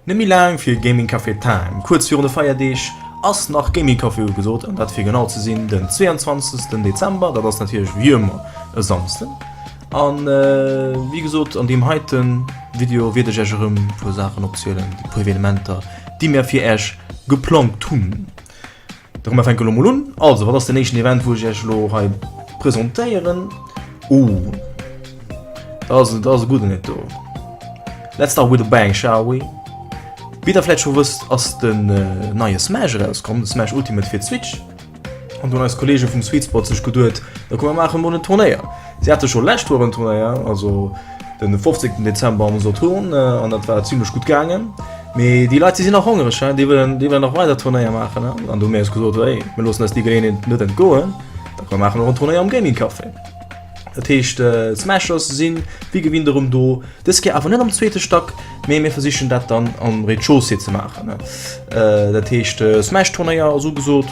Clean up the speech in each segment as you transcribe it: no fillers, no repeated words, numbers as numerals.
Net méi laang fir Gaming Café Time. Kuerz virun de Feierdeeg ass nach Gaming Café ugesot, an dat fir genau ze sinn den 22 Dezember, dat ass natierlech wéi ëmmer e Samsden. An wéi gesot an deem heite Video wiert ech Iech erëm e puer Saachen opzielen, e puer Evenementer déi mir fir Iech geplangt hunn. Da komm mer fänken elo mol un. Also, wat ass den éischten Event, wou ech iech elo hei presentéieren? Uh, dat ass, dat ass e gudden et do. Let's start with a bang, shall we? Wéi der vläicht scho wësst, ass den äh, neie Smash erauskomm, de Smash Ultimate fir d'Switch. An do hunn eis Kollege vum Sweet Spot sech geduet, da komm mer maache mol en Turnéier. Si hate scho lescht Woch en Turnéier, also den 15. Dezember am Saturn, an dat war zimlech gutt gaangen. Mee déi Leit, déi sinn nach hongereg, déi wëllen, déi wëllen nach weider Turnéier maachen. An do hu mir eis gesot, hey, mir loossen eis déi Geleeënheet net entgoen, da komm mer maachen och en Turnéier am Gaming Café. Dat heescht, d'Smashers sinn wéi gewinnt erëm do, dës Kéier awer net am zweete Stack, mee mir versichen dat dann am Rez-de-chaussée ze maachen. Dat heescht, Smash-Turnéier ass ugesot.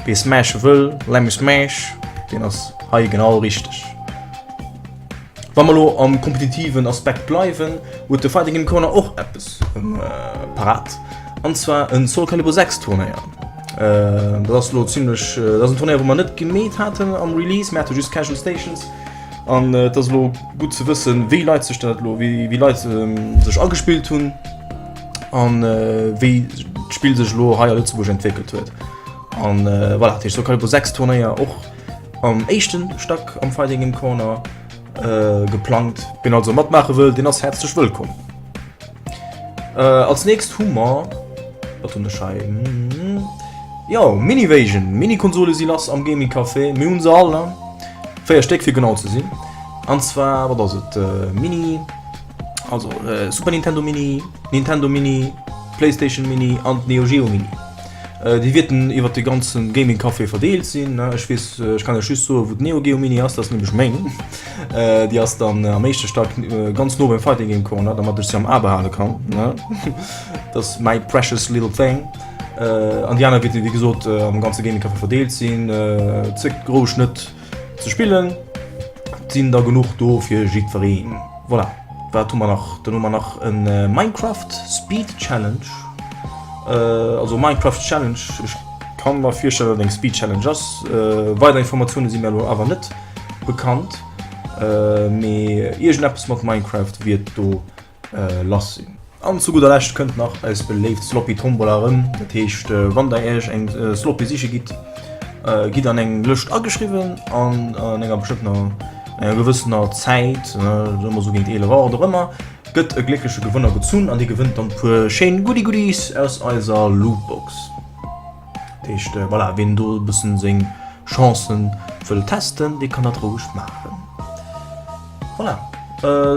Wee smashe wëll, let me smash, deen ass hei genau richteg. Wa mer elo am kompetitiven Aspekt bleiwen, huet de Fighting Game Corner och eppes parat, an zwar en Soul Calibur 6 Turnéier. Dat ass elo zimlech, dat ass en Turnéier wou mer net gemeet haten am Release, mir hate just Casual Stations an et ass elo gutt ze wëssen, wéi Leit sech dat elo, wéi wéi Leit sech agespillt hunn an wéi d'Spill sech elo hei a Lëtzebuerg entwéckelt huet. An voilà, dat heescht Soul Calibur 6 Turnéier och am éischten Stack am Fighting Game Corner geplangt. Wien also matmaache wëll, deen ass häerzlech wëllkomm. Als nächst hu mer, wat hunn ech hei? Jo, Minivasion, Mini-Konsole si lass am Gaming Café. Mir hunn se all, ne? 4 Stéck fir genau ze sinn. An zwar, wat ass et? Mini, also Super Nintendo Mini, Nintendo Mini, PlayStation Mini an d'Neo Geo Mini. Déi wierten iwwert de ganze Gaming Café verdeelt sinn. Ech weess, ech kann lech just soen, wou d'Neo Geo Mini ass, dat ass nämlech meng. Déi ass dann am éischte Stack ganz no beim Fighting Game Corner, dermat ech se am A behale kann. Dat ass my precious little thing. An déi aner wierten, wéi gesot, am ganze Gaming Café verdeelt sinn. Zéckt roueg net ze spillen, et sinn der genuch do fir jiddwereen. Voilà. Wat hu mer nach? Dann hu mer nach e Minecraft Speed Challenge. Also Minecraft Challenge, ech kann mer virstellen, datt et eng Speed Challenge ass. Weider Informatioune si mir elo awer net bekannt, mee iergendeppes mat Minecraft wiert do lass sinn. An zu gudder Lescht kënnt nach eis beléift Sloppy Tombola erëm. Dat heescht, wann der iech eng Sloppy siche gitt, gitt an eng Lëscht ageschriwwen an an enger bestëmmtener, enger gewëssener Zäit, soe mer sou géint 11 Auer oder ëmmer, gëtt e gléckleche Gewënner gezunn an dee gewënnt dann e puer schéin Goodie Goodies aus eiser Lootbox. Dat heescht, voilà, ween do e bëssen seng Chancen wëll testen, dee kann dat roueg maachen. Voilà,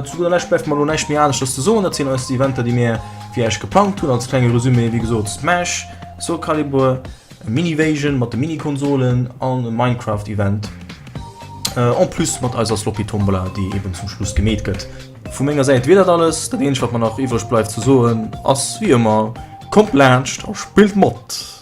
zu gudder Lescht bleift mer elo näischt méi aneschters ze soen. Dat sinn eis Eventer, déi mir fir Iech geplangt hunn. Als klenge Resumé, wéi gesot, Smash, Soul Calibur, Minivasion mat de Mini-Konsolen an e Minecraft-Event. En plus mat eiser Sloppy Tombola, déi eben zum Schluss gemeet gëtt. Vu menger Säit wier dat alles. Dat eenzegt, wat mer nach iwwreg bleift ze soen, ass wéi ëmmer, Kommt laanscht a spillt mat!